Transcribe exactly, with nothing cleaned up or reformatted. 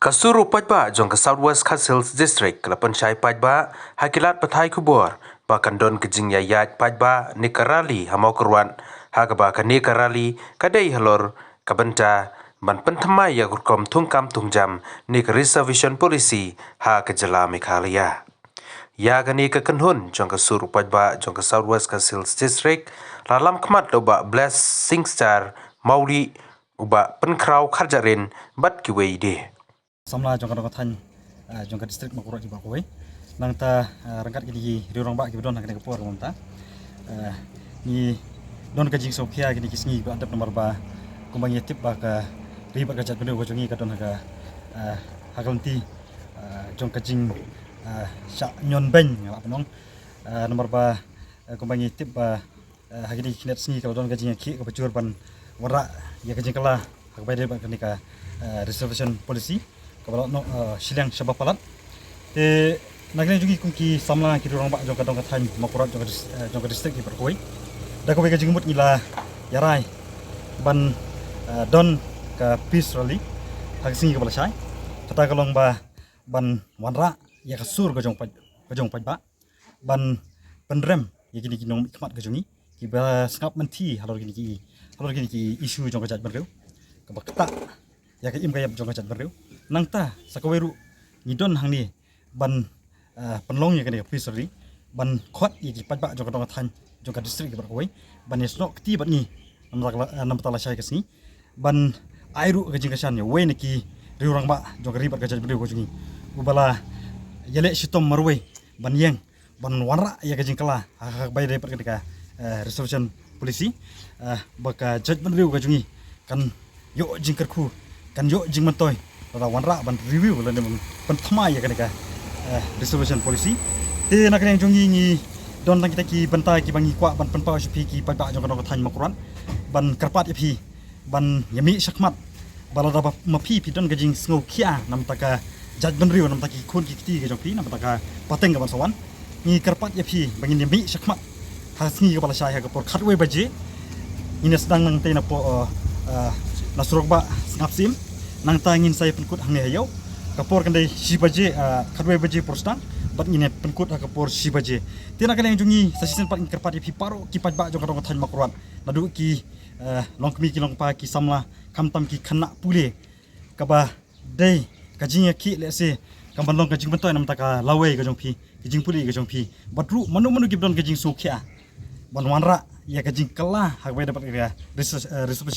Ka sur u paidbah jong ka South West Khasi Hills District ka la pynshai paidbah ha ki lad pathai khubor ba kan don ka jingïaid paidbah ne ka rally ha Mawkyrwat, ha kaba kane ka rally ka dei halor ka bynta ban pynthymmai ïa ka rukom thungkam thungjam ne ka reservation policy ha ka jylla Meghalaya. Ïa kane ka kynhun jong ka sur u paidbah jong ka South West Khasi Hills District la lam khmat da u Bah Blessing Star Mawlieh, u Bah Pynkhraw Kharjahrin bad kiwei de. Samla jong ka dong ka thaiñ, eh, jong ka district Mawkyrwat kiba kawei. Nangta, eh, ryngkat kine ki riew rangbah kiba don ha kane ka por mynta. Eh, ngi don ka jingsngewkhia kine ki sngi ba la dep namar ba kumba ngi tip ba ka ri bad ka jaitbynriew ka jong ngi ka don ha ka, eh, ha ka lynti, eh, jong ka jing, eh, shah ñion beiñ nga lah ban ong. Eh, namar ba, eh, kumba ngi tip ba, eh, ha kine ki khyndai sngi ka la don ka jingïakhih kaba jur ban wanrah ïa ka jingkylla ha kaba ïadei bad kane ka, eh, reservation policy kaba la noh, eh, shiliang shaba palat. Te na kane jong ngi kum ki samla ki riew rangbah jong ka dong ka thaiñ Mawkyrwat jong ka dis-, eh, jong ka district kiba kawei, da kawei ka jingmut ngi la ïarai ban, eh, don ka peace rally ha ka sngi kaba la shai. Kata ka long ba ban wanrah ïa ka sur ka jong paid-, ka jong paidbah, ban pynrem ïa kine ki nongmihkhmat ka jong ngi kiba sngap mynthi halor kine ki, halor kine ki issue jong ka jaitbynriew, kaba ktah ïa ka im ka ïap jong ka jaitbynriew. Nangta sa kawei ruh ngi don hangne ban, eh, pynlong ïa kane ka peace rally ban khot ïa ki paidbah jong ka dong ka thaiñ jong ka district kiba kawei ban ïasnoh kti bad ngi namar ba la, eh, namar ba la shai ka sngi, ban ai ruh ka jingkyrshan ïa uwei na ki riew rangbah jong ka ri bad ka jaitbynriew ka jong ngi uba la ïaleh shitom marwei ban ïeng ban wanrah ïa ka jingkylla ha kaba ïadei bad kane ka, eh, reservation policy, eh, ba ka jaitbynriew ka jong ngi kan ïoh jingkyrkhu, kan ïoh jingmyntoi lada wanrah ban review lane ban pynthymmai ïa kane ka, eh, reservation policy. Te na ka liang jong ngi ngi don tang kita ki bynta kiba ngi kwah ban pynpaw sha phi ki paidbah jong ka dong ka thaiñ Mawkyrwat ban kyrpad ïa phi ban ïa mih shakhmat ba lada ba ma phi phi don ka jingsngewkhia namar ka jaitbynriew, namar ki khun ki kti ka jong phi, namar ka pateng kaban sa wan, ngi kyrpad ïa phi ba ngin ïa mih shakhmat ha sngi kaba la shai ha ka por khatwei baje. Ngin ïa sdang nangta na por, eh, eh, na surok ba Sngap Syiem, nangta ngin sa ïa pynkut hangne ha ïew ka por kan dei shi baje, eh, khatwei baje por sdang bad ngin ïa pynkut ha ka por shi baje. Te na ka liang jong ngi sa shisien pat ngi kyrpad ïa phi baroh ki paidbah jong ka dong ka thaiñ Mawkyrwat, naduh ki, eh, longkmie ki longkpa, ki samla, khamtam ki khynnah pule, kaba dei ka jingïakhih lehse kam ban long ka jingmyntoi namar ka lawei ka jong phi, ka jingpule ka jong phi, bad ruh mano mano kiba don ka jingsngewkhia ban wanrah ïa ka jingkylla ha kaba ïadei bad ka reservation, eh, reservation